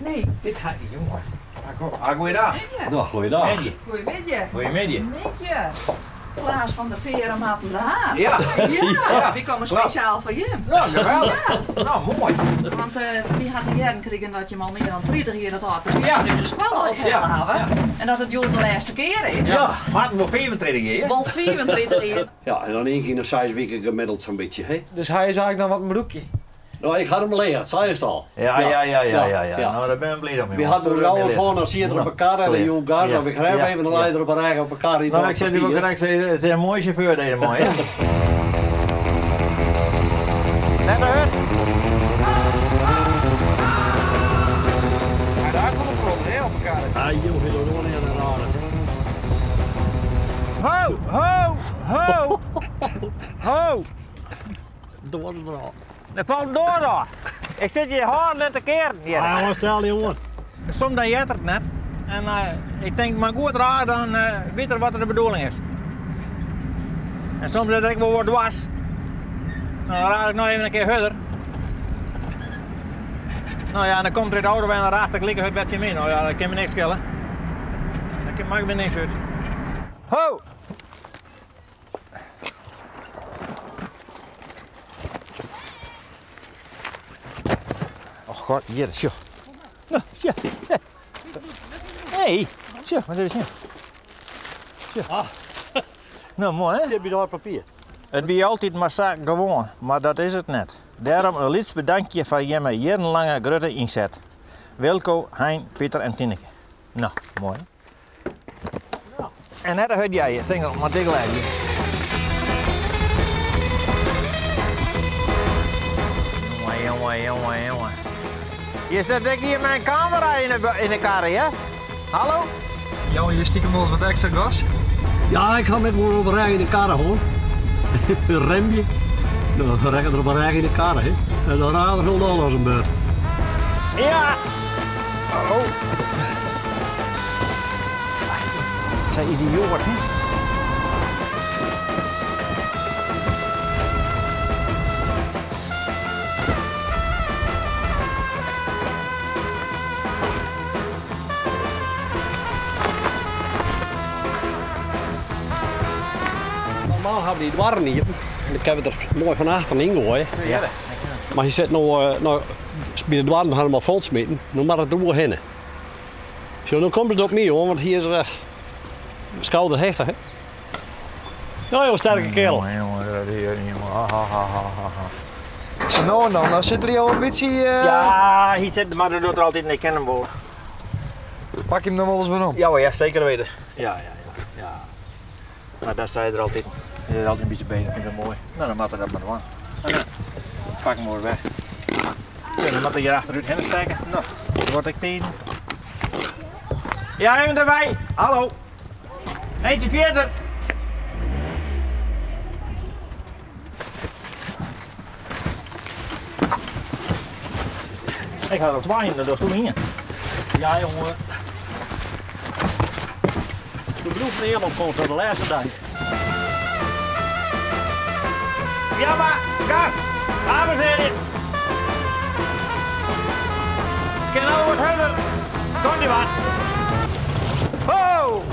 Nee, dit ha jonge. Ah, goeiedag. No, goeiedag. Goeiemiddei. Goeiemiddei. Middei. Klaas van der Veer en Marten de Haan. Ja. Ja, wy komme spesjaal foar jim. No, geweldich. No, moai. Want wy ha te hearren krigen dat jim al mear dan 30 jier it âld papier fan ús skoalle ophelle hawwe. En dat it hjoed de lêste kear is. Ja, Marten wol 35 jier. Wol 35 jier. Ja, en dan ien kear yn de seis wiken gemiddeld sa'n bytsje, hè? Dus hy is eigentlik noch wat in broekje. No, ik ha him leard, sa is it al. Ja, ja, ja, ja, ja, ja. No, dêr bin ik bliid om, Wy hadden er al fan, dan siet er op 'e kar en dan joech gas of ik greep even en dan lei er op 'e rêch op 'e kar. No, ik sil wol krekt sizze, it is in moaie sjauffeur dizze man, hè. Net te hurd. Hy raast wol in protte, hè, op 'e kar. Ah, joh, hy docht oan en rare. Ho, ho, ho, ho. Doar er ôf. Der falt in doar ôf. Ik sit hjir hâlden en te kearen hjir. Ah, jongen, stel je oan. Soms dan heart er it net. En ik tink, mar goed raar, dan wit er wat de bedoeling is. En soms is er ek wol wat dwars. Dan raas ik noch even in kear hurder. No ja, en dan komt er út de auto en dan raast ik like hurd wer tsjin my. No ja, dat kin my niks skele. Dat makket my niks út. Ho! Och god, hjir, sjoch. No, sjoch, sjoch. Nee, sjoch, moat even sjen. Sjoch. Ah. No, moai hè? Sit by dat papier. It wie altyd mar sa gewoan, mar dat is it net. Dêrom in lyts bedankje foar jimme jierrenlange grutte ynset. Wilco, Hein, Pieter en Tineke. No, moai. En net te hurd jeie, tink al, mar dik lêdzje. Jonge, jonge, jonge, jonge. Je zit ek hier mei in kamera yn de, yn de kar, hè? Hallo? Jouwe je stiekem wolris wat ekstra gas? Ja, ik ha him ek wol op 'e rêch yn de karre hân. Remje. Dan rekke er op 'e rêch yn de karre, hè. En dan raar er hielendal as in beurt. Ja! Oh. Sa idioat, hè? Normaal hawwe dy doarren iepen en dan kinne we der moai fan achteren yngoaie. Ja. Mar hy sit no, no by de doarren ha him al fol smiten, no moat it der oerhinne. Sjoch, no komt it op my oan, want hy is uh, skouderhichte, hè? No, joh, sterke kerel. Jonge, jonge, dat is jonge. Ha, ha, ha, ha, ha. Sa no en dan, dan sit er jo in bytsje... Ja, hy sit, mar dat docht er altyd, ik ken him wol. Pak je him dan wolris werom? Ja, ja, zeker weten. Ja, ja, ja. ja. Maar dat zei er altyd. Hy is altyd in bytsje beter, vind ik dat moai. No, dan moat er dat mar dwaan. En dan pak him oer weg. Ja, dan moat er hjir achterút hinne stekke. No, dat wurdt ek tiden. Ja, even derby. Hallo. Eentje fierder. Ik ha der al twa yn, dan dochst doe ien. Ja, jonge. De bliuwt neat op komt de lêste dei. Ja, mar, gas! Avensearje! Kin no wat hurder. Komt ie wat. Ho!